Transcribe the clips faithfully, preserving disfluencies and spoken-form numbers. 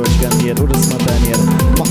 ӵܢܝܪ ܘܪܣܡܬܢܝܪ ܡܘܚܕܢܝܓܪ، ܕܥܕܝܩܐ ܠܐܠܗܐ ܡܪܝܐ ܕܠܒܪ ܣܩܘܠܫܘ. ܠܒܙܝ ܠܐ ܡܪܝ ܡܘܫܝܐ، ܚܙܐ ܟܘܕܝܢܐ ܡܪܝ ܓܫܬܐ ܚܘܓܝܓܐ، ܕܘܓܠܘ ܙܐ ܓܝܢܘܫ ܕܝܫܐ ܡܝܐ ܚܝܠܠܐ، ܣܝܐ ܙܪܨܘܢܐ ܗܘ ܝܪܣܝ ܚܝܠܝܘܢ ܕܐܚܢܢ ܣܝܐ ܙܐ ܚܘܪܝܐ ܣܚܪܝܐ. ܝܐ ܐܣܝܢܐ ܠܚܘܪܝܐ ܬܝܬܝܢܐ، ܚܘܬܐ ܩܕܝܫܐ ܕܝܫܐ ܡܝܐ ܚܝܠܠܐ، ܚܘܡܝܐ ܣܝܐ ܙܐ ܚܢܐ ܚܝܕܪ ܕܘܝܫܐ ܝܓܘ ܕܘܚܘܪܐ. ܚܙܝ ܕܐܟܐ ܠܐܣܐ ܘܐܘܦ ܩܐ ܡܫܡܥ ܝܣܝܚܝܬܐ ܣܘܣܘܝ، ܝܠܘܫ ܨܝܬܐ ܚܝܠܠܐ ܚܕܐ ܝܡܐ، ܠܐ ܕܘܒܫ ܣܝܓܐ ܚܓܐ ܠܐ ܒܝܙܬܐ ܕܝܫܐ ܒܝܚܐ ܚܪܕܘܬܐ ܚܪܝܐ، ܢܚܝܐ ܒܫܘܝܫܐ ܝܚܘ ܘܫܝܐ ܚܠܐ، ܣܚܘܡܝܐ ܙܐ ܕܘܒܪ ܕܘܡܐ ܩܝܬܐ، ܚܙܐ ܕܝܗܘܐ ܝܢܐ ܝܬܘܪ ܝܘܣܝ ܘܣܡܝ، ܕܝܫܐ ܚܘܣܝܐ ܚܠܐ. ܚܙܝ ܠܐܟܝ ܠܚܘ ܕܐܚܪ ܣܚܙܐ ܕܝܫܘܝ ܓܘܪ ܘܚܘܢܐ ܣܘ، ܚܘܝܓܐ ܣܝܢܐ ܚܝܬܢܝ ܐܣܟܝ ܟܢܬܐ، ܙܩܐ ܗܘ ܕܝܫܐ ܝܣܝܐ ܕܐܚܪ ܕܘܝ ܝܓܘ ܠܚܘܪܐ ܠܚܘܪܝܐ ܣܚܪܝܐ. ܝܐ ܐܣܝܢܐ ܠܚܘܪܝܐ ܬܝܬܝܢܐ، ܚܘܬܐ ܩܕܝܫܐ ܕܝܫܐ ܡܝܐ ܚܝܠܠܐ، ܚܘܡܝܐ ܣܝܐ ܙܐ ܚܢܐ ܚܝܕܪ ܕܘܝܫܐ ܝܓܘ ܕܘܚܘܪܐ. ܗܪ ܝܠܗ ܨܘܬܐ ܕܝܢ ܕܘܝܫܬܢ ܙܕܩܐ ܕܝܩܠܝܫ ܘܪܣܡܬܢܐ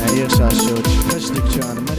ܝܚܫܐ ܫܘܟ ܚܫܕܝܟ ܟܘܢ.